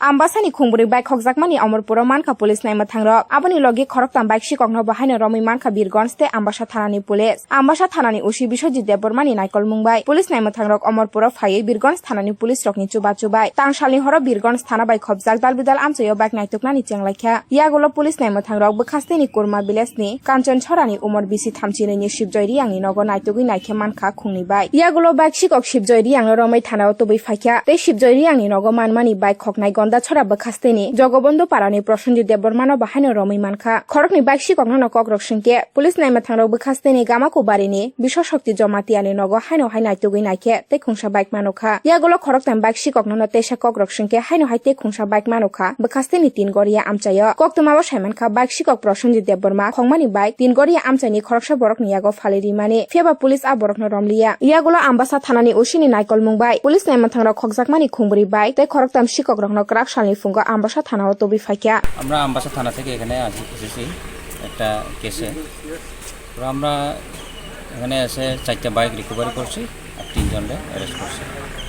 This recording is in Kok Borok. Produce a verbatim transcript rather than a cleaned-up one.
Ambasani khungbrwi bike khokjakmani Omorpuro mankha police naimwthangrok. Aboni logi khoroktham bike sikokno bo haino romwi mankha Birgonj tei Ambasa thanani police. Ambasa thanani O C Biswajit Debbarmani naikolmung bai police naimwthangrok Omorpuro phaiwi Birgonj thanani police rokni chubachu bai tangsalni horo Birgonj thana bai khopjak dalbidal amchaio bike naituknani chenglaikha. Yagulo police naimwthangrok bwkhasteni Kurma village ni Kanchanchorani umor bisi thamchi nwi ni Sibjoy Riyangni nogo naitugwi naikhe mankha khungni bai. Yagulo bike sikok Sibjoy Riyangno romwi thanao tubui phaikha tei Sibjoy Riyangni nogo manmani bike khoknai Gondachora bwkhasteni Jogobondhu parani Prosenjit Debbarmano bo haino romwi mankha. Khoroknwi bike sikokno no kokrok swngkhe police naimwthangrok bwkhasteni Gamakubarini Biswashakti Jomatiani nogo haino hai naitugwi naikhe tei khungsa bike manukha. Yagulo khoroktham bike sikokno no teisa kokrok swngkhe haino hai tei khungsa bike manukha bwkhasteni Tin Goria amchaio. Koktwmao saimankha bike sikok Prosenjit Debbarma khongmani bike Tin Goria amchaini khoroksa borokni yago phalwi rimani, phiyaba police a borokno romliya. Yagulo Ambasa thanani O C ni naikolmung bai police naimwthangrok khokjakmani khungbrwi bike tei khoroktham sikokrokno kwrak salni phungo Ambasa thanao tubui phaikha. আমরা আম্বাসা থানা থেকে এখানে আসি, এসেছি একটা কেসে। তো আমরা এখানে এসে চারটা বাইক রিকভারি করছি আর তিনজনকে অ্যারেস্ট করছি।